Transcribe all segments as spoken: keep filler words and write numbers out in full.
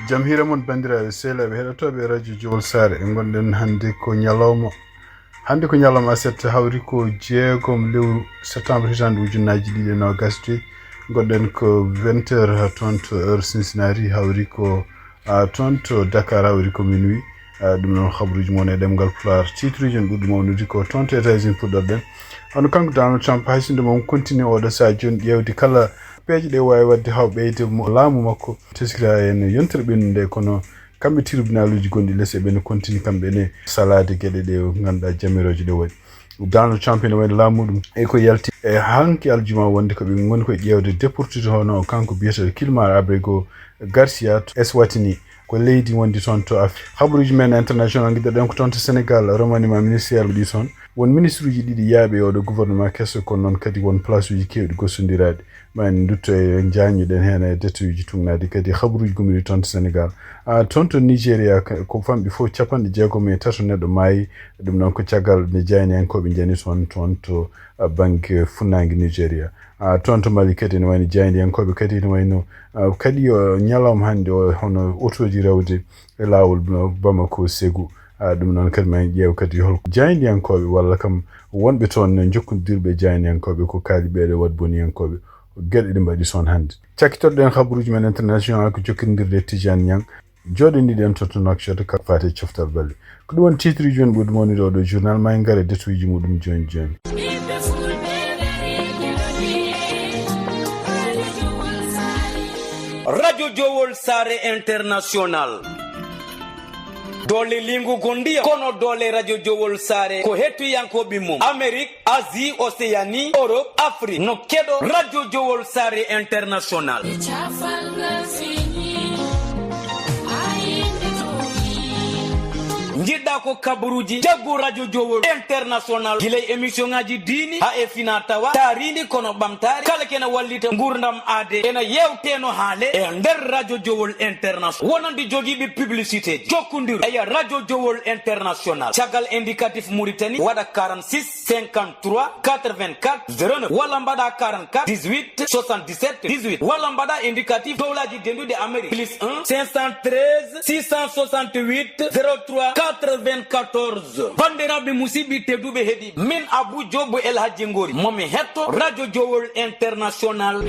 Jam hiira mon, banndiraaɓe sehlaaɓe heɗotooɓe Radio Jowol Saare. Ngonɗen hannde ko ñalawma, hannde ko ñalawma aset, hawri ko jeegom lewru septembre hitaande ujunnaaji ɗiɗi e noogas joy. Ngonɗen ko vingt heures toon to heure Cincinnati, hawri ko, ah, toon to Dakar, hawri ko minuit. Ah, ɗum noon, habaruuji mon e ɗemngal Pulaar. Titre uji en ɓurɗi mawnude ko toon to États-Unis puɗɗorɗen. Hono kanko Donald Trump, hay sinno mo continue oɗo sahaa jooni ƴeewde kala peeje ɗe waawi waɗde haa o ɓeyda mo-, laamu makko, teskira en yontere ɓennunde, kono kamɓe tribunal uji gonɗi les, eɓe no continue kamɓe ne salaade geɗe ɗe ngannduɗaa jamirooje ɗe waɗi. Donald Trump ene waɗi laamu ɗum e ko yalti e hanki aljuma, wonde ko ɓe ngoni koye ƴeewde déportude hono kanko biyeteeɗo Kilmar Abrego Garcia to Eswatini, ko leydi wondi toon to Afrique. Habaruuji men international, ngiɗɗen ko toon to Sénégal, remaniement ministériel ɗi toon. Won ministre uji ɗiɗi yaaɓe e oɗo gouvernement keso, kono noon kadi won place uji keewɗi gostondiraaɗi. Ma en ndutto e jañuɗen heen e détail uji tugnaade kadi habaruuji gomɗi toon to Sénégal. Ah, toon to Nigeria, ka-, ko famɗi fof capanɗe jeegom e tato neɗɗo maayi. Ɗum noon ko caggal nde jayniyankooɓe njani toon, toon to, ah, bannge funnaange Nigeria. Ah, toon to Mali kadi ene wayno jayniyankooɓe kadi ene wayno, ah, kadi o ñalawma hannde o hono otooji rewde e laawol Bamako Ségou. Ah, ɗum noon kadi ma en ƴeew kadi holko jayniyankooɓe walla kam wonɓe toon no jokkondirɓe e jayniyankooɓe ko kaali ɓeeɗo waɗ boniyankooɓe. Geɗe ɗe mbaɗi toon hannde. Cakkitorɗen habaruuji men international ko jokkondirde e Tijaan Ñang. Jooɗoniɗen to, to Nouakchott, ka faate coftal balle. Ko ɗum woni titre uji men ɓurɗi mawnude oɗo journal. Ma en ngar e détail uji muɗum jooni jooni. Radio Jowol Saare International. Doole lingu gondiya, kono doole Radio Jowol Saare ko hettiyankooɓe mum. Amérique, Asie, Océanie, Europe, Afrique. No keɗo Radio Jowol Saare International. Njiɗɗa ko kabaruuji, jaggu Radio Jowol International. Gila e émission ngaji diini, haa e fina tawa, taariindi kono ɓamtaare. Kala kena wallita ngurdam aade, ena yewteno haale e nder Radio Jowol International. Wonande jogiiɓe publicité, jokkondir e Radio Jowol International. Caggal indicatif Mauritanie, waɗa quarante-six cinquante-trois quatre-vingt-quatre zéro neuf, walla mbaɗa quarante-quatre dix-huit soixante-dix-sept dix-huit, walla mbaɗa indicatif dowlaji dendude Amérique, plus un cinq cent treize six cent soixante-huit zéro trois quatre-vingt-quatorze. Bandiraɓe musidɓe tedduɓe heɗi, min Abou Diop El Hadji Ngori, momi hetto Radio Jowol International.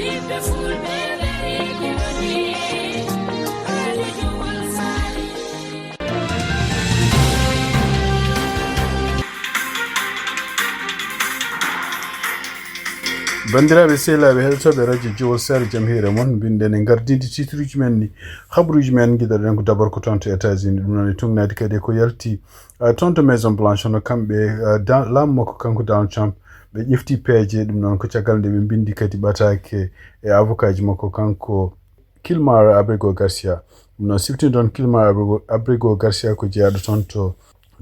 Banndiraaɓe sehlaaɓe heɗotooɓe Radio Jowol Saare, jam hiire mon. Mbiɗen e gardinde titre uji men ni, habaruuji men, ngiɗoɗen ko d'abord ko toon to États-Unis, ɗum noon e tugnaade kadi ko yalti, ah, toon to Maison Blanche, hono kamɓe, ah, da-, laamu makko kanko Donald Trump, ɓe ƴefti peeje, ɗum noon ko caggal nde ɓe mbindi kadi ɓataake e avocat ji makko kanko Kilmar Abrego Garcia. Ɗum noon siftinɗon Kilmar Abrego, Abrego Garcia ko jeyaaɗo toon to,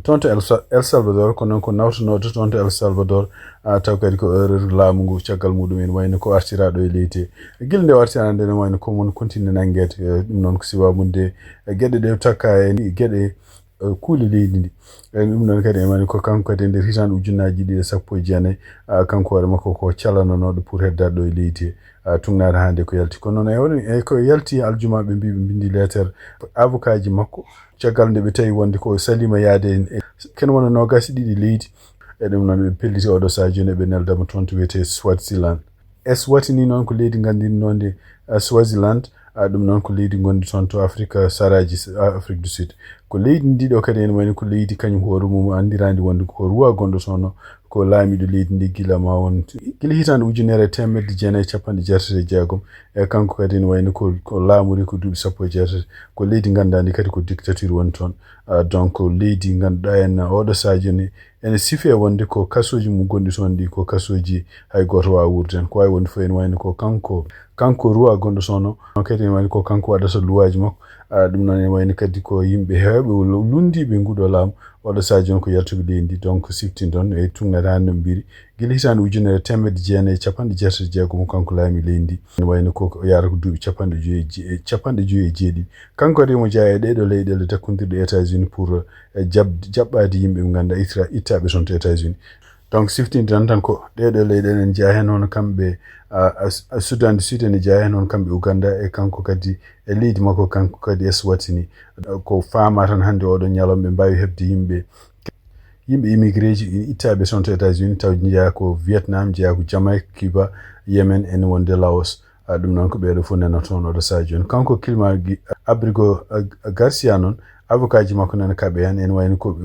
toon to El Sa-, El Salvador, ko noon ko nawtanooɗo toon to El Salvador, ah, taw kadi ko erreur laamu ngu, caggal muɗum en wayno ko artiraaɗo e leydi. Gila nde o artiraani nde ne wayno ko mon continue nanngeede, eh, ɗum noon ko siwaa mum nde, eh, geɗe ɗe takka e ni, geɗe, eh, kuule leydi ndi. Eh, ɗum noon kadi en wayno ko kanko kadi e nder hitaande ujunnaaji ɗiɗi e sappo e jeenayi, ah, kanko hoore makko ko calanonooɗo pour heddaade ɗo e leydi he. Ah, tugnaade hannde ko yalti. Kono noon e woni, e ko yalti aljuma ɓe mbi, ɓe mbindi leetere avocat ji makko. Caggal nde ɓe tawi wonde ko salima yaade en e ken wona noogas e ɗiɗi leydi. E ɗum noon ɓe pelliti oɗo sahaa jooni ɓe neldama toon to wiyetee Swaziland. Eswatini noon ko leydi nganndinnoonde, ah, Swaziland. Ah, ɗum noon ko leydi ngonndi toon to Afrique saraaji, ah, Afrique du Sud. Ko leydi ndi ɗo kadi ene wayno ko leydi kañum hoore mum anndiraandi wonde ko roi gonɗo toon, ko laamiiɗo leydi ndi gila ma won, gila hitaande ujunere e teemedde jeenayi e capanɗe jeetati e jeegom. E kanko kadi ene wayno ko, ko laamori ko duuɓi sappo e jeetati. Ko leydi ngannduɗaa ndi kadi ko dictature woni toon. Ah, donc leydi ngannduɗaa en oɗo sahaa jooni ene sifee wonde ko kasooji mum gonɗi toon ɗi ko kasooji hay gooto waawa wuurde heen. Ko waawi wonde fof ene wayno ko kanko, kanko roi gonɗo toon o, kadi ene wayno ko kanko waɗata luwaaji makko. Ah, ɗum noon ene wayno kadi ko yimɓe heewɓe lu-, lunndiiɓe nguɗo laamu. Oɗo sahaa jooni ko yaltuɓe leydi ndi, donc siftinɗon e tugnaade hannde no mbiri. Gila hitaande ujunere e teemedde jeenayi e capanɗe jeetati e jeegom kanko laami leydi ndi. Ene wayno ko, ko yaara ko duuɓi capanɗe joyi e je-, e capanɗe joyi e jeeɗiɗi. Kanko kadi omo jeyaa e ɗee ɗoo leyɗeele dakkondirɗe e États-Unis pour, eh, jaɓ-, jaɓɓaade yimɓe ɓe ngannduɗaa itra-, ittaaɓe toon to États-Unis. Donc, siftinde tan, tan ko ɗee ɗoo leyɗe ene njeyaa heen hono kamɓe, a, a, a, Soudan du Sud ene jeyaa heen hono kamɓe Ouganda, e kanko kadi, e leydi makko kanko kadi Eswatini. Ko faamaa tan hannde ooɗoo ñalawma ɓe mbaawi heɓde yimɓe, yimɓe immigré ji ittaaɓe toon to États-Unis, taw njeyaa ko Vietnam, njeyaa ko Jamaïque, Cuba, Yemen, ene wonde Laos. A, ɗum noon ko ɓeeɗo fof nana toon oɗo sahaa jooni. Kanko Kilma Gi-, Abrigo, a, a, Garcia noon, avocat ji makko nana kaɓe heen, ene wayno ko,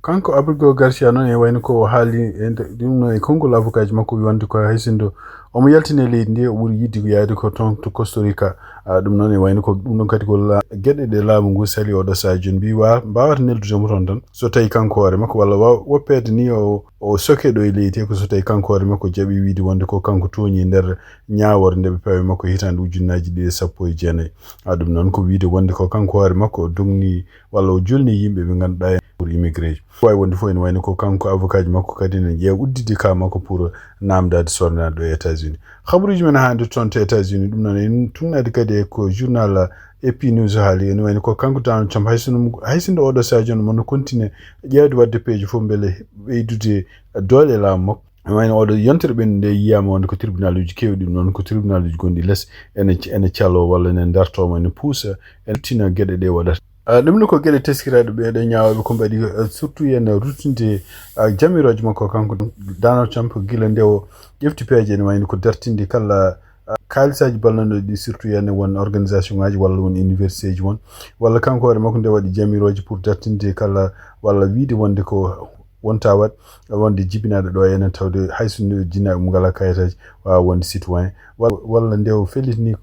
kanko Abrigo Garcia noon ene wayno ko o haali e nde-, ɗum noon e konngol avocat ji makko, wii wonde ko hay sinno omo yaltini e leydi ndi, o ɓuri yiɗde ko yaade ko toon to Costa Rica. A, ɗum noon ene wayno ko ɗum ɗoon kadi ko la-, geɗe ɗe laamu ngu sali oɗo sahaa jooni, mbi wa-, mbaawata neldude mo toon tan. So tawi kanko hoore makko walla wa-, woppeede ni o, o soke ɗo e leydi he, ko so tawi kanko hoore makko jaɓi wiide wonde ko kanko tooñi e nder ñaawoore nde ɓe pawi makko hitaande ujunnaaji ɗiɗi e sappo e jeenayi. A, ɗum noon ko wiide wonde ko kanko hoore makko o dogni walla o julni yimɓe ɓe ngannduɗaa en pour immigré ji. Ko waawi wonde fof ene wayno ko kanko avocat ji makko kadi ene ƴeewa udditde ka makko pour naamndaade sornaade ɗo e États-Unis. Habaruuji men hannde toon to États-Unis, ɗum noon en tuugnaade kadi e ko journal A P News haali, ene wayno ko kanko Donald Trump, hay sinno, hay sinno oɗo sahaa jooni omo no continue ƴeewde waɗde peeje fof mbele ɓeydude doole e laamu makko. Ene wayno oɗo yontere ɓennunde nde yiyaama wonde ko tribunal uji keewɗi, ɗum noon ko tribunal uji gonɗi les, ene, ene caloo walla ene dartoo mo, ene puusa, ene tina geɗe ɗe waɗata. A, ɗum ne ko geɗe teskiraaɗe ɓeeɗo ñaawooɓe ko mbaɗi, a, surtout yen ruttinde, a, jamirooje makko kanko Donald Trump gila nde o ƴefti peeje, ene wayno ko dartinde kala, a, kaalisaaji ballanɗo ɗi, surtout yen won organisation ŋaaji walla won université ji won, walla kanko hoore makko nde waɗi jamirooje pour dartinde kala walla wiide wonde ko wonta waɗ, wonde jibinaaɗo ɗo enen tawde hay so nde jinnaaɓe mum ngalaa kayitaaji, waawa wonde citoyen, walla, walla nde o fellitini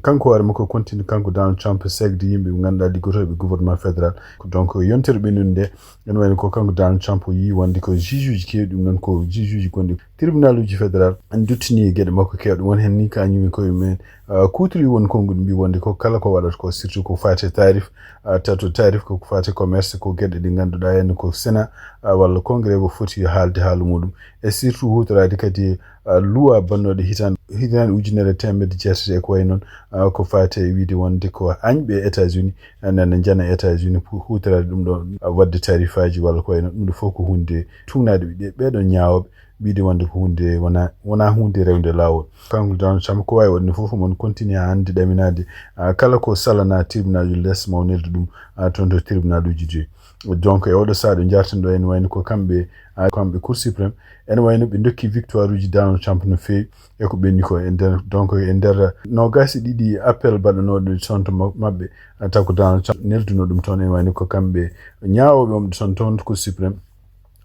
kanko hoore makko continue kanko Donald Trump segde yimɓe ɓe ngannduɗaa liggotooɓe gouvernement fédéral. Donc yontere ɓennunde nde, ene wayno ko kanko Donald Trump o yii wonde ko juge uji keewɗi, ɗum noon ko juge uji gonɗi tribunal uji fédéral, en duttini geɗe makko keewɗe, won heen ni kañum e koye mumen, a, kuutori won konnguɗi mbi wonde ko kala ko waɗata ko surtout ko faati e taarif, a, tato taarif ko faati e commerce, ko geɗe ɗe ngannduɗaa heen ko Sénat, a, walla Congrès o foti haalde haala muɗum. E surtout huutoraade kadi, a, luwa bannooɗo hitaande, hitaande ujunere e teemedde jeetati e ko wayi noon, a, ko faati e wiide wonde ko añɓe États-Unis, a, nana njana États-Unis pour huutoraade ɗum ɗo, a, waɗde taarifaaji walla ko wayi noon. Ɗum ɗo fof ko huunde tuugnaade ɓe, ɓeeɗo ñaawooɓe, wiide wonde ko huunde wona, wona huunde rewde laawol. Kanko Donald Trump ko waawi waɗde fof, omo continue haa hannde ɗaminaade, a, kala ko salana tribunal uji les ma o neldu ɗum, a, toon to tribunal uji ɗi. Donc e oɗo sahaa ɗo njarten ɗo ene wayno ko kamɓe, a, kamɓe Cour suprême, ene wayno ɓe ndokki victoire uji Donald Trump no feewi e ko ɓenni ko e nder, donc e nder noogaas e ɗiɗi appel baɗanooɗo toon to ma-, maɓɓe, a, taw ko Donald Trump nelduno ɗum toon, ene wayno ko kamɓe ñaawooɓe omde toon, toon to Cour suprême.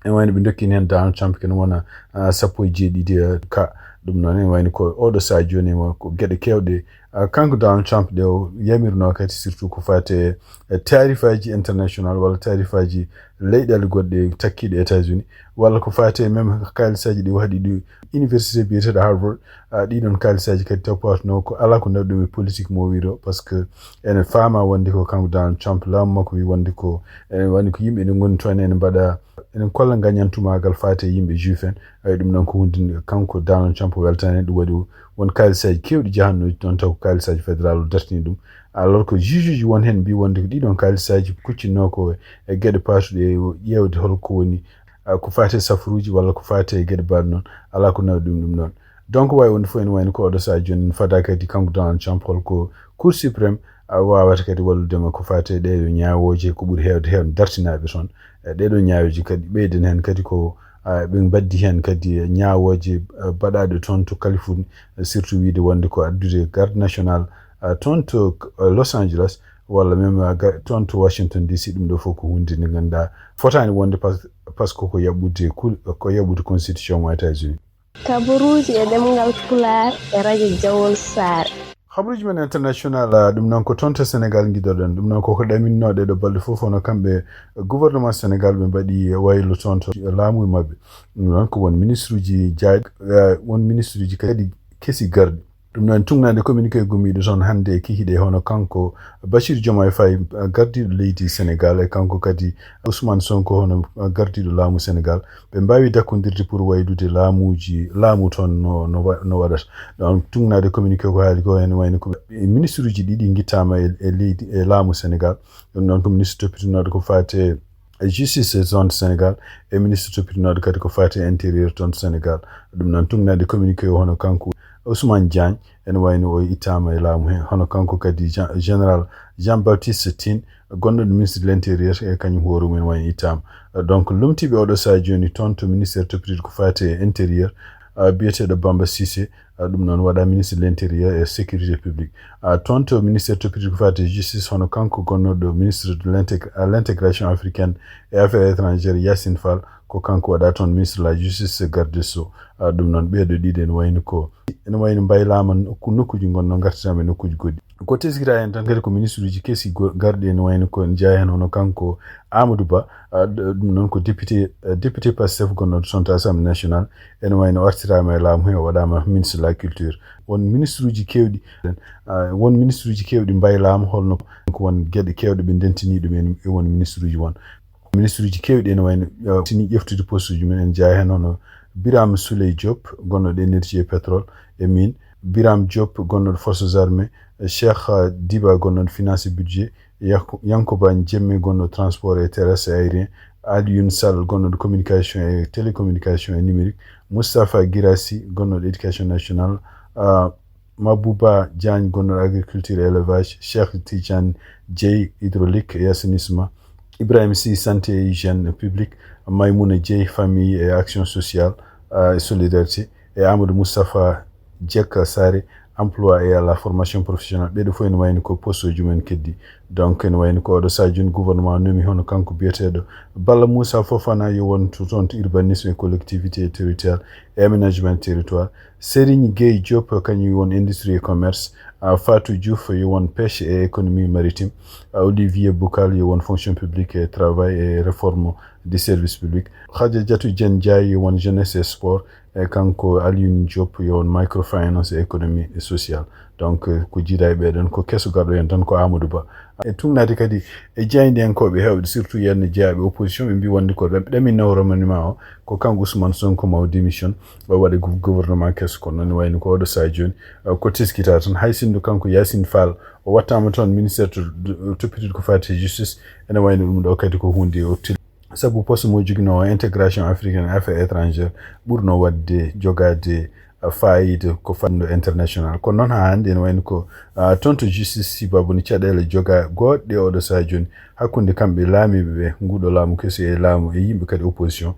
Ene wayno ɓe ndokkii heen Donald Trump kene wona, a, sappo e jeeɗiɗi, a, ka. Ɗum noon ene wayno ko oɗo sahaa jooni, ene wayno ko geɗe keewɗe, a, kanko Donald Trump ɗe o yamirnoo kadi surtout ko faati e, e taarifaaji international walla taarifaaji leyɗeele goɗɗe takkiiɗe États-Unis, walla ko faati e même kaalisaaji ɗi o haɗi ɗi université biyeteeɗo Harvard, a, ɗiɗon kaalisaaji kadi taw pawatnoo ko alaa ko nawi ɗum e politique mo wiro, parce que ene faamaa wonde ko kanko Donald Trump laamu makko wii wonde ko, ene wayno ko yimɓe ene ngoni toon ene mbaɗa, ene kolla ngañantumaagal faati e yimɓe juif en. Ay, ɗum noon ko huunde nde kanko Donald Trump weltaani, ɗum waɗi won kaalisaaji keewɗi jahannooji toon taw ko kaalisaaji fédéral o dartini ɗum. Alors que juge uji won heen mbi wonde ko ɗiɗon kaalisaaji kuccinnoo ko e geɗe paatuɗe e ƴeewde hol ko woni, a, ko faati e safaruuji walla ko faati e geɗe baaɗe noon, alaa ko nawi ɗum ɗum noon. Donc waawi wonde fof ene wayno ko oɗo sahaa jooni ene fadaa kadi kanko Donald Trump hol ko Cour suprême, a, waawata kadi wallude mo ko faati e ɗeeɗo ñaawooje ko ɓuri heewde heen dartinaaɓe toon. E ɗeeɗo ñaawooje kadi ɓeyden heen kadi ko, a, ɓe mbaddi heen kadi ñaawooje, a, baɗaaɗe toon to Californie, surtout wiide wonde ko addude garde national, a, toon to, a, Los Angeles walla même, a, ga-, toon to Washington D C, ɗum ɗo fof ko huunde nde ngannduɗaa fotaani wonde par-, parce que ko yaɓɓude kul-, ko yaɓɓude constitution mo États-Unis. Kabaruuji e ɗemngal Pulaar e rajo Jawol Saare. Habaruuji men international, a, ɗum noon ko toon to Sénégal ngiɗoɗen. Ɗum noon koko ɗaminnoo ɗee ɗo balɗe fof, hono kamɓe gouvernement Sénégal ɓe mbaɗi waylo toon to laamu e maɓɓe. Ɗum noon ko won ministre uji jaaɗi, a, won ministre uji kadi kesi garɗi. Ɗum noon tuugnaade communiqué gommiiɗo toon hannde e kikiiɗe hono kanko Bassirou Diomaye Faye, a, gardiiɗo leydi Sénégal, e kanko kadi Ousmane Sonko hono, a, gardiiɗo laamu Sénégal. Ɓe mbaawi dakkondirde pour waylude laamuuji, laamu toon no, no wa-, no waɗata. Ɗoon tuugnaade communiqué ko haali ko ene wayno ko e ministre uji ɗiɗi ngittaama e, e leydi, e laamu Sénégal. Ɗum noon ko ministre toppitinooɗo ko faati e justice e toon to Sénégal, e ministre toppitinoɗo kadi ko faati e intérieur toon to Sénégal. Ɗum noon, tuŋnaade communiqué o, hono kanko Ousmane Diagne, ene wayno o ittaama e laamu he, hono kanko kadi Jean- général Jean Baptiste Tine, gonɗo ministre de l'intérieur, e kañum hoore mum ene wayno ittaama. Donc, lomtiiɓe oɗo sahaa jooni toon to ministère toppitiiɗo ko faati e intérieur, ah, biyeteeɗo Bamba Cissé, ah, ɗum noon waɗa ministre de l'intérieur et sécurité publique. Ah, toon to ministère toppitiiɗo ko faati e justice, hono kanko gonnoɗo ministre de l'intég- ah, l'intégration africaine et affaires étrangères, Yacine Fall, ko kanko waɗa toon ministre de la justice et garde des sceaux. Ah, ɗum noon, ɓeeɗo ɗiɗo ene wayno ko, ene wayno mbaylaama nokku- nokkuuji, ngonno ngartiraama e nokkuuji goɗɗi. Ko teskita heen tan kadi ko ministre uji kesi go- garɗi, ene wayno ko, ene jeyaa heen hono kanko Amadou Ba, ah, d- ɗum noon ko député, ah, député Pastef gonnoɗo toon to Assemblée nationale, ene wayno artiraama e laamu he, o waɗaama ministre de la culture. Won ministre uji keewɗi, ah, won ministre uji keewɗi mbaylaama, holno ko won geɗe keewɗe ɓe ndentini ɗum en e won ministre uji won. Ministre uji keewɗi ene wayno, ah, tini ƴeftude poste uji mum, ene jeyaa heen hono Birame Souleye Diop, gonnoɗo énergie et pétrole et mine, Birame Diop, gonnoɗo forces armées, Cheikh, ah, Diba, gonnoɗo finance et budget, Yak- Yankoba Diémé, gonnoɗo transport et terrestre et aérien, Alioune Sall, gonnoɗo communication et télécommunication et numérique, Moustapha Guirassy, gonnoɗo éducation nationale, ah, Mabouba Diagne, gonnoɗo agriculture et élevage, Cheikh Tidiane Dieye, hydraulique et assainissement, Ibrahim Sy, santé et hygiène publique, Maymouna Dieye, famille et action sociale, ah, et solidarité, e Amadou Moustapha Diek Sarré, emploi et à la formation professionnelle. Ɓeeɗo fof ene wayno ko poste uji mum en keddi. Donc, ene wayno ko oɗo sahaa jooni gouvernement nomi hono kanko biyeteeɗo Balla Moussa Fofana, yo won to toon to urbanisme et collectivité territoriale et aménagement territoire. Serigne Gueye Diop, kañum won industrie et commerce. Ah, Fatou Diouf, yo won pêche et économie maritime. Ah, Olivier Boucal, yo won fonction publique et travail et réforme du service public. Khadijatou Diène Ndiaye, yo won jeunesse et sport. E kanko Alioune Diop, yo won microfinance et économie et sociale. Donc, eh, ko jiidaa e ɓee ɗoon, ko keso garɗo heen tan ko Amadou Ba. E tuŋnaade kadi e jaayndiyankooɓe heewɓe, surtout yenn jeyaaɓe opposition, ɓe mbii wonde ko ɗam- ɗaminoowo remaniement o, ko kanko Ousmane Sonko maw démission, o waɗa gou- gouvernement keso. Kono noon wayno ko oɗo sahaa jooni, eh, ko teskitaa tan. Hay sinno kanko Yacine Fall, o wattaama toon ministère to- to- toppitiiɗo ko faati e justice, ene wayno ɗum ɗo kadi ko huunde o til- sabu poste mo joginoo o, intégration africaine et affaires étrangères, ɓurno waɗde jogaade, ah, faayiida ko fanndo international. Kono noon, haa hannde ene wayno ko, ah, toon to justice, sibabu ne caɗeele jogaa goɗɗe oɗo sahaa jooni hakkunde kamɓe laamiiɓe ɓe, nguuɗo laamu keso e laamu e yimɓe kadi opposition.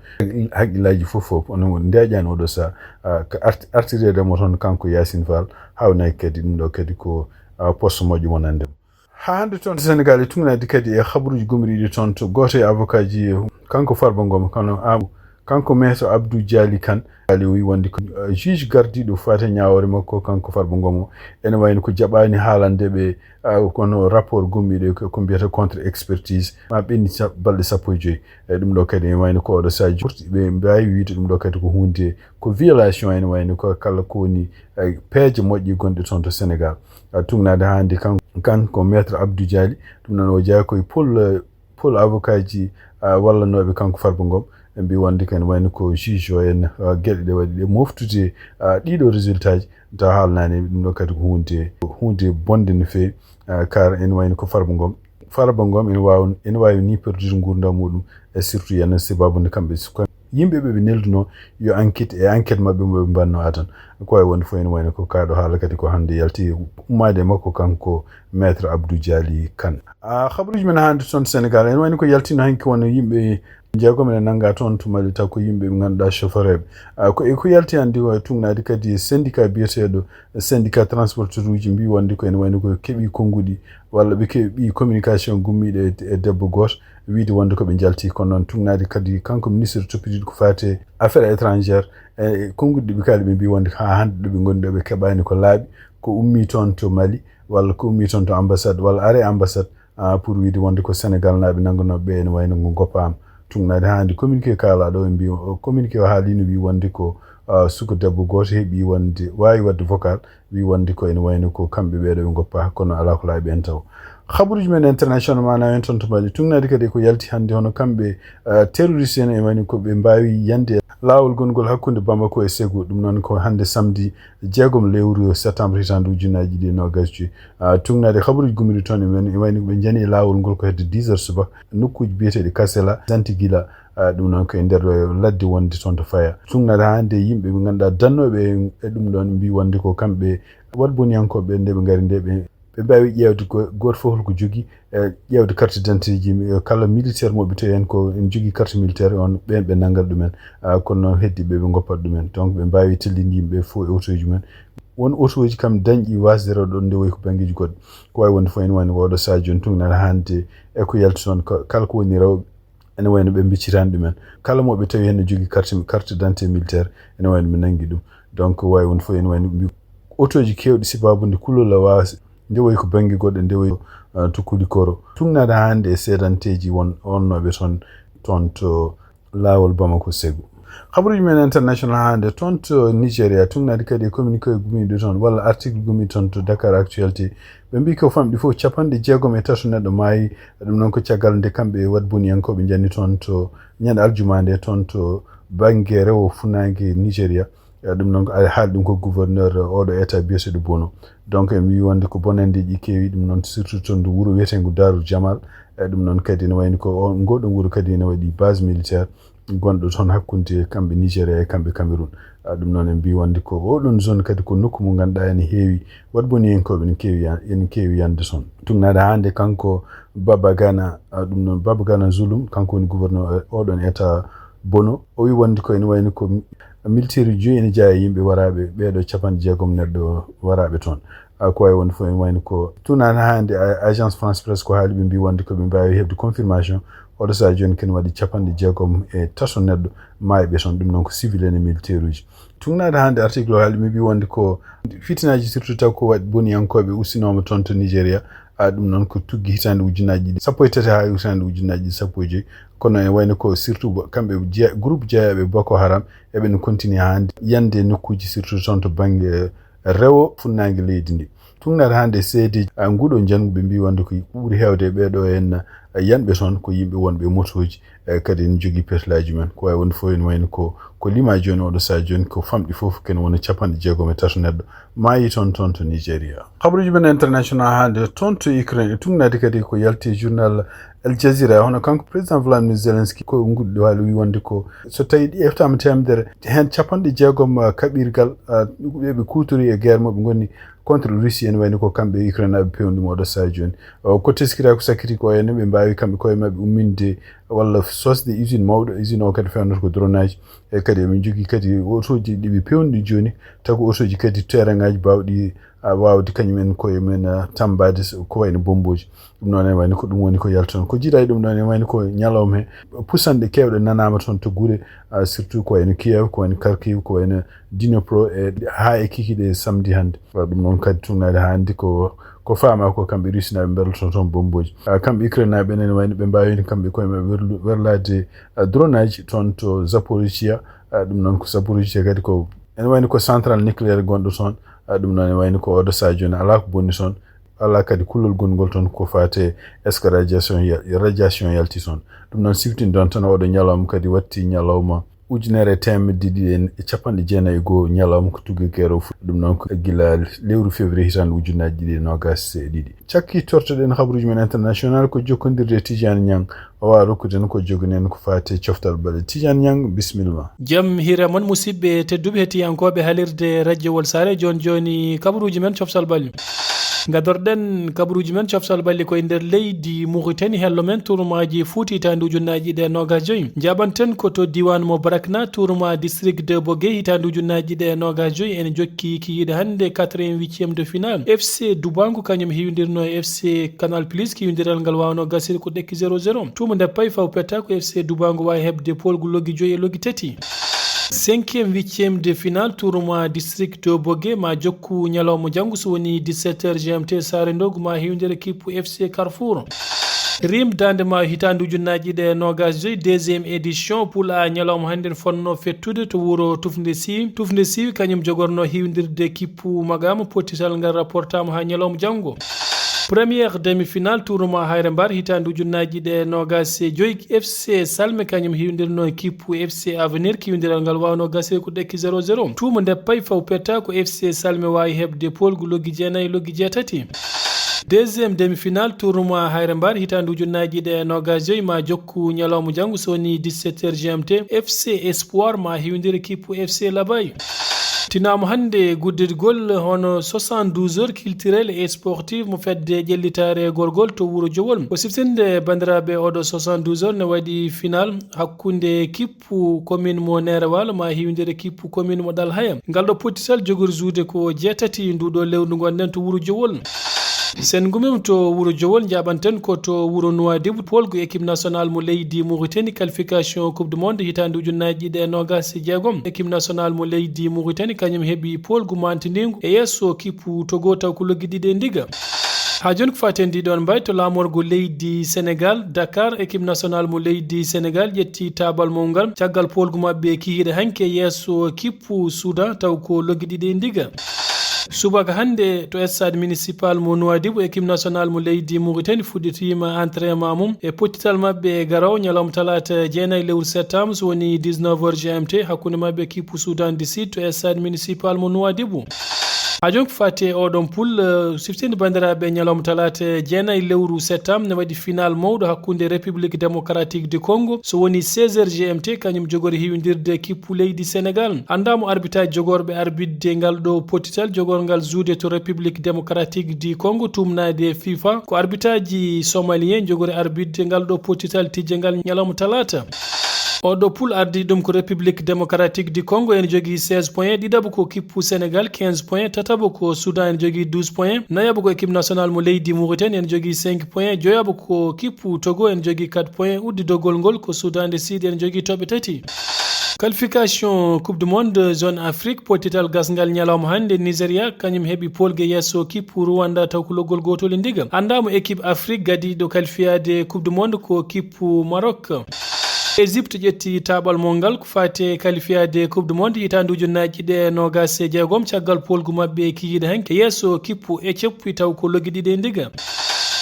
Hakkillaaji fof fof, onon ndeeƴaani oɗo sahaa, ah, ko art- artireede mo toon kanko Yacine Fall, haawnaa kadi ɗum ɗo kadi ko, ah, poste moƴƴo wonande mo. Haa hannde toon to Sénégal, e tuŋnaade kadi e habaruuji gomriiɗi toon to gooto e avocat ji, kanko Farba Ngom, kono Am-, kanko Maître Abdou Dialy Kane, Dialy o wi wonde ko, eh, juge gardiiɗo faati e ñaawoore makko, kanko Farba Ngom o, ene wayno ko jaɓaani haalande ɓe, ah, kono rapport gomriiɗo ko, ko mbiyata contre expertise, ma ɓenni sa- balɗe sappo e joy. E ɗum ɗo kadi ene wayno ko oɗo sahaa jooni ɓe mbaawi wiyde ɗum ɗo kadi ko huunde, ko violation, ene wayno ko kala ko woni, eh, peeje moƴƴe gonɗe toon to Sénégal. Ah, tuŋnaade haa hannde kan, kan ko Maître Abdou Dialy, ɗum noon o jeyaa ko e pôle, eh, pôle avocat ji, ah, wallanooɓe kanko Farba Ngom. Ɓe mbii wonde ko ene wayno ko juge o en, ah, geɗe ɗe waɗi ɗe moftude, ah, ɗiɗo résultat ji, tawa haalnaani ɗum ɗo kadi ko huunde, huunde bonde no feewi, ah, car ene wayno ko Farba Ngom. Farba Ngom ene waawi, ene waawi ni perdude nguurndam muɗum, e surtout yenna sababu nde kamɓe suka- yimɓe ɓe ɓe neldunoo yo enquête, e enquête maɓɓe mo ɓe mbanno adan. Ko wawi wonde fof ene wayno ko kaaɗo haala kadi ko hannde yalti ummaade e makko kanko Maître Abdou Dialy Kane. Ah, habaruuji men hannde toon Sénégal, ene wayno ko yaltino hanki won yimɓe jeegom ene nannga toon to Mali, taw ko yimɓe ɓe ngannduɗaa chauffeur eɓe. Ah, ko e ko yalti hannde o e tuŋnaade kadi e syndicat biyeteeɗo syndicat transporteur uji mbii wonde ko ene wayno ko keɓi konnguɗi walla ɓe keɓi communication gummiiɗo e, e debbo gooto, wiide wonde ko ɓe njalti. Kono noon tuŋnaade kadi kanko ministre toppitiiɗo ko faati e affaires étrangères, e konnguɗi ɗi ɓe kaali, ɓe mbii wonde haa hannde ɗo ɓe ngoni ɗo ɓe keɓaani ko laaɓi, ko ummii toon to Mali walla ko ummii toon to ambassade walla are ambassade, ah, pour wiide wonde ko Sénégal naaɓe nanngunooɓe ɓe ene wayno ngo ngoppaama. Tuŋnaade haa hannde communiqué kaalaaɗo o, ɓe mbii o communiqué o haaliino, wii wonde ko, ah, suka debbo gooto heɓi wonde, waawi waɗde vocal, wii wonde ko ene wayno ko kamɓe ɓeeɗo ɓe ngoppaa, kono alaa ko laaɓi en taw. Habaruuji men international ma nawen toon to Mali. Tugnaade kadi ko yalti hannde, hono kamɓe, eh, terroriste en, e wayni ko ɓe mbaawi yande laawol gongol hakkunde Bamako e Ségou. Ɗum noon ko hannde samedi jeegom lewru septembre hitaande ujunnaji ɗiɗi e noogas joyi. Ah, tugnaade habaruuji gummiɗi toon e men, e wayni ko ɓe njani e laawol ngol ko hedde dix heures subaka, nokkuuji biyeteeɗi Kasela, Santigila. Ah, ɗum noon ko e nder, eh, ladde wonde toon to Faya. Tugnaade haa hannde yimɓe ɓe ngannduɗaa dannooɓe e, e ɗum ɗoon mbi wonde ko kamɓe waɗboniyankooɓe nde ɓe ngari nde ɓe ɓe mbaawi ƴeewde ko gooto fof holko jogii, e ƴeewde carte d'identité ji, e kala militaire mo ɓe tawi heen ko ene jogii carte militaire on, ɓeen ɓe nanngat ɗumen. Ah, kono noon heddiiɓe ɓe ngoppat ɗumen. Donc ɓe mbaawi tellinde yimɓe fof e otooji mumen. Won otooji kam dañɗi waasde rewde ɗoon nde wayi ko banngeeji goɗɗi. Ko waawi wonde fof ene wayno ko oɗo sahaa jooni tugnaade hannde e ko yalti toon, ko kala ko woni rewɓe ene wayno ɓe mbiccitaani ɗumen. Kala mo ɓe tawi heen ne jogii carte, carte d'identité militaire, ene wayno ɓe nanngi ɗum. Donc waawi wonde fof ene wayno mbi otooji keewɗi sababu nde kulol a waasi, nde wayi ko bannge goɗɗo, nde wayi ko, ah, to Kulikoro. Tugnaade hannde e seedanteeji won, wonnooɓe toon, toon to laawol Bamako Ségou. Habaruuji men international hannde toon to Nigeria, tugnaade kadi e communiqué gummiiɗo toon, walla article gummiiɗo toon to Dakar Actualité. Ɓe mbi ko famɗi fof capanɗe jeegom e tato neɗɗo maayi. Ɗum noon ko caggal nde kamɓe waɗboniyankooɓe njani toon to ñande aljuma nde toon to bannge rewo funnaange Nigeria. Eh, ɗum noon ko ari haali ɗum ko gouverneur, eh, oɗo état biyeteeɗo Bono. Donc en mbi wonde ko bonanndeeji keewi, ɗum noon surtout toon to wuro wiyeteengo Darul Jamal. Eh, ɗum noon kadi ene wayni ko o, ngoɗon wuro kadi ene waɗi base militaire gonɗo toon hakkunde kamɓe Nigeria e kamɓe Cameroun. Ah, ɗum noon en mbi wonde ko oɗon zone kadi ko nokku mo ngannduɗaa ene heewi waɗboniyankooɓe ene keewi ya-, ene keewi yande toon. Tugnaade hannde kanko Babagana, ah, ɗum noon Babagana Zulum, kanko woni gouverneur, eh, oɗon état Bono. O wi wonde ko ene wayni ko mi-, militaire uji joyi ene jeyaa e yimɓe waraaɓe, ɓeeɗo capanɗe jeegom neɗɗo waraaɓe toon. Ah, ko waawi wonde fof ene wayni ko tugnaade hannde a-, agence France Presse ko haali, ɓe mbi wonde ko ɓe mbaawi heɓde confirmation. Oɗo sahaa jooni kene waɗi capanɗe jeegom e tato neɗɗo maayɓe toon, ɗum noon ko civil en e militaire uji. Tugnaade hannde article o haali, ɓe mbi wonde ko fitinaaji surtout taw ko waɗi boniyankooɓe usinooma toon to Nigeria. Ah, ɗum noon ko tuggi hitaande ujunnaaji ɗiɗi sappo e tati haa hitaande ujunnaaji ɗiɗi sappo e joyi. Kono ene wayno ko surtout bo-, kamɓe jeya-, groupe jeyaaɓe Boko Haram, eɓe no continue hannde yande nokkuuji surtout toon to bannge rewo funnaange leydi ndi. Tugnaade hannde seedeeji, ah, nguɗo njanngu ɓe mbi wonde ko ɓuri heewde e ɓeeɗo en, ah, yanɓe toon ko yimɓe wonɓe e motooji, eh, kadi ene jogii petelaaji men. Ko waawi wonde fof ene wayno ko, ko limaa jooni oɗo sahaa jooni ko famɗi fof kene wona capanɗe jeegom e tato neɗɗo maayi toon, toon to Nigeria. Habaruuji men international hannde toon to Ukraine, e tugnaade kadi ko yalti e journal Al Jazeera, hono kanko président Vladimir Zelensky ko nguɗi ɗo haali, wi wonde ko so tawi ɗi eftaama teemedere, heen capanɗe jeegom, ah, kaɓirgal, ah, ɓe ɓe kuutori e guerre mo ɓe ngoni contre Russie, ene wayno ko kamɓe Ukraine aɓe pewni ɗum oɗo sahaa jooni. O, ko teskira ko sakkiti ko ene ɓe mbaawi kamɓe koye maɓɓe umminde walla sosde usine mawɗo, usine o kadi fewnata ko dronage. E kadi eɓe njogii kadi otooji ɗi ɓe pewni ɗi jooni, taw ko otooji kadi terrain ngaji baawɗi, ah, waawde kañum en koye men, ah, tammbaade so, ko wayno bombooji. Ɗum noon ene wayno ko ɗum woni ko yalti toon. Ko jiidaa e ɗum ɗoon ene wayno ko ñalawma he pusanɗe keewɗe nanaama toon to gure, ah, surtout ko wayno Kiev, ko wayno Kharkiv, ko wayno Dnipro, e haa e kikiiɗe samedi hannde. Wa ɗum noon kadi tugnaade haa hannde ko, ko faama ko kamɓe Russie naaɓe mberloto toon bombooji. Ah, kamɓe Ukraine naaɓe ene wayno ɓe mbaawi kamɓe koye maɓɓe werlu-, werlaade, ah, dronage toon to Zaporizhia. Ah, ɗum noon ko Zaporizhia kadi ko ene wayno ko central nucléaire gonɗo toon. Ah, ɗum noon ene wayno ko oɗo sahaa jooni alaa ko bonni toon. Alaa kadi kulol gongol toon ko faate est-ce que radiation ya-, radiation yalti toon. Ɗum noon siftinde ɗoon tan oɗo ñalawma kadi watti ñalawma ujunere e teemedde ɗiɗi e capanɗe jeenayi e goo ñalawma ko tuggi guerre o fuɗɗi. Ɗum noon ko gila lewru février hitaande ujunnaaji ɗiɗi e noogaas e ɗiɗi. Cakki tortoɗen habaruuji men international ko jokkondirde e Tidiane Niang. O waawa rokkude en ko joganii en ko faati e coftal baɗe. Tidiane Niang, bisimilla ma. Jam hiire mon, musidɓe tedduɓe hettiyankooɓe halirde radiowol Saare. Jooni jooni kabaruuji men coftal balli. Ngadorɗen kabaruuji men coftal balli ko e nder leydi Mauritanie, hello men tournoi ji Fouta hitaande ujunnaaji ɗiɗi e noogaas joyi. Njaɓanten ko to diiwaan mo Brakna, tournoi district de Bogué hitaande ujunnaaji ɗiɗi e noogaas joyi. Ene jokki kikiiɗe hannde quatrième huitième de finale. F C Dubango kañum hiwindirno e F C Canal Plus, kiwindiral ngal waawno gasiri ko ɗekki zéro zéro. Tuuma nde payi faw petta ko F C Dubango waawi heɓde poolgu loggi joyi e loggi tati. Cinquième, huitième de finale tournoi district de Bogué ma jokku ñalawma janngo, so woni dix-sept heures G M T Saare Ndogu, ma hewndere kippu F C Carrefour. Rim Daande Maayo hitaande ujunnaaji ɗiɗi e noogaas joyi, deuxième édition, poule A, ñalawma hannde fonno fettude to wuro Tufnde Siwi. Tufnde Siwi kañum jogorno hiwdirde kippu Magama, pottital ngal rapportaama haa ñalawma janngo. Première demi-finale tournoi Hayre Mbar hitaande ujunnaaji ɗiɗi e noogaas e joy, F C Salme kañum hiwdirno e kippu F C Avenir, kiwdiral ngal waawno gasde ko ɗekki zéro zéro. Tuuma nde pay faw petta ko F C Salme waawi heɓde poolgu loggi jeenayi loggi jeetati. Deuxième demi-finale tournoi Hayre Mbar hitaande ujunnaaji ɗiɗi e noogaas e joy ma jokku ñalawma janngo so woni dix-sept heures G M T, F C Espoir ma hiwdira kippu F C Labay. Tinaama hannde guddidigol hono soixante-douze heures culturel et sportif mo fedde ƴellitaare gorgol to wuro Jowol. Ko siftinde banndiraaɓe, oɗo soixante-douze heures ne waɗi final hakkunde kippu commune mo Neere Waalo ma hiwdira kippu commune mo Ɗalhaya. Ngal ɗo pottital jogori juude ko jeetati nduɗo lewru ngonɗen to wuro Jowol. Sen ngumima to wuro Jowol, njaɓanten ko to wuro Nuwaadibu, poolgu équipe nationale mo leydi Mauritanie, qualification Coupe du Monde hitaande ujunnaaji ɗiɗi e noogaas e jeegom. Équipe nationale mo leydi Mauritanie kañum heɓi poolgu mantindingu e yeeso kippu Togo taw ko loggi ɗiɗi e ndiga. Haa jooni ko faten ndi ɗon mbay to laamorgo leydi Sénégal, Dakar, équipe nationale mo leydi Sénégal ƴetti taabal mum ngal caggal poolgu maɓɓe kihiiɗe hanki e yeeso kippu Soudan taw ko loggi ɗiɗi e ndiga. Subaka hannde to stade municipal mo Nouadhibou, équipe nationale mo leydi Mauritanie fuɗɗitiima entraînement mum e pottital maɓɓe e garowo ñalawma talaata jeenayi lewru septembre, so woni dix-neuf heures G M T, hakkunde maɓɓe kippu Soudan du Sud to stade municipal mo Nouadhibou. Haa jooni ko faati e oɗon poule, eh, siftinde banndiraaɓe ñalawma talaata jeenayi lewru septembre ne waɗi final mawɗo hakkunde République Démocratique du Congo, so woni seize heures G M T, kañum jogori hiwindirde kippu leydi Sénégal. Anndaa mo arbitage jogorɓe arbitde ngal ɗo pottital jogorngal juude to République Démocratique du Congo, tumnaade FIFA. Ko arbitage somalien jogori arbitde ngal ɗo pottital tijjangal ñalawma talaata. Oɗo poule ardi ɗum ko République Démocratique du Congo, ene jogii seize points, ɗiɗaɓo ko kippu Sénégal, quinze points, tataɓo ko Soudan, ene jogii douze points, nayaɓo ko équipe nationale mo leydi Mauritanie, ene jogii cinq points, joyaɓo ko kippu Togo, ene jogii quatre points, udditgol ngol ko Soudan du Sud, ene jogii toɓɓe tati. Qualification Coupe du Monde zone Afrique, pottital gasngal ñalawma hannde, Nigeria kañum heɓi poolgu e yeeso kippu Rwanda taw ko loggol gootol e ndiga. Anndaa mo équipe Afrique gadiiɗo qualifiyaade Coupe du Monde ko kippu Maroc. Égypte ƴetti taaɓal mum ngal ko faati e qualifiyaade Coupe du Monde hitaande ujunnaaji ɗiɗi e noogaas e jeegom caggal poolgu maɓɓe kihiiɗe hanki e yeeso kippu Éthiopie taw ko loggi ɗiɗi e ndiga.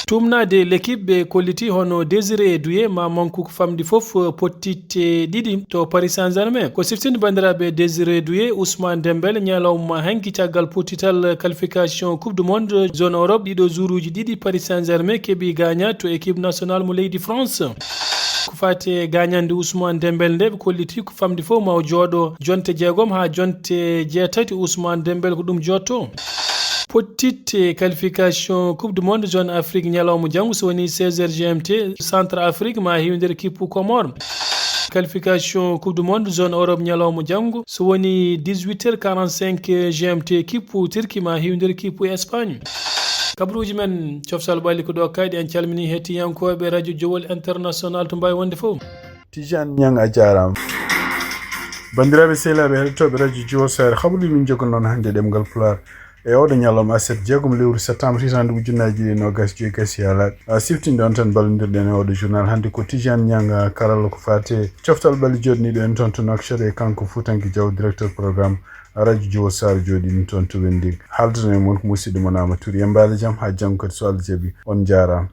Tumnaade l'équipe ɓe kolliti hono Désiré Doué ma manku ko famɗi fof, eh, pottitte ɗiɗi to Paris Saint-Germain. Ko siftinde banndiraaɓe, Désiré Doué, Ousmane Dembélé ñalawma hanki caggal pottital qualification Coupe du Monde zone Europe ɗiɗo juuruuji ɗiɗi Paris Saint-Germain keɓi gaaña to équipe nationale mo leydi France. Ko faati e gaañande Ousmane Dembélé nde ɓe kolliti ko famɗi fof ma o jooɗo jonte jeegom haa jonte jeetati, Ousmane Dembélé ko ɗum jotto. Pottitte qualification Coupe du Monde zone Afrique ñalawma janngo, so woni seize heures G M T, Centre Afrique ma hiwdira kippu Comores. Qualification Coupe du Monde zone Europe ñalawma janngo, so woni dix-huit heures quarante-cinq G M T, kippu Turquie ma hiwdira kippu Espagne. Kabaruuji men coftal ɓalli ko ɗo kayɗi. En calmini hettiyankooɓe Radio Jowol International to mbaawi wonde fof. Tijaan Ñaŋ, a jaaraama. Banndiraaɓe, sehilaaɓe heɗotooɓe Radio Jowol Saare, kabaruuji min joggonoon hannde ɗemngal Pulaar e oɗo ñalawma aset, jeegom lewru septembre, hitaande ujunnaaji ɗiɗi e noogaas e joy gasi haa laaɓi. A siftinde on tan, mballondirɗen e oɗo journal hannde ko Tijaan Ñaŋ, karalla ko faati e coftal ɓalli joɗaniiɗo en toon to Nouakchott, e kanko Fuutanke Jaw, directeur programme Radio Jowol Saare, jooɗiiɗo toon to Wenndiŋ. Haalduɗo e mon ko musidɗo mon Amadou Touré. Yembaale jam, haa janngo kadi so Allah jaɓi. On njaaraama.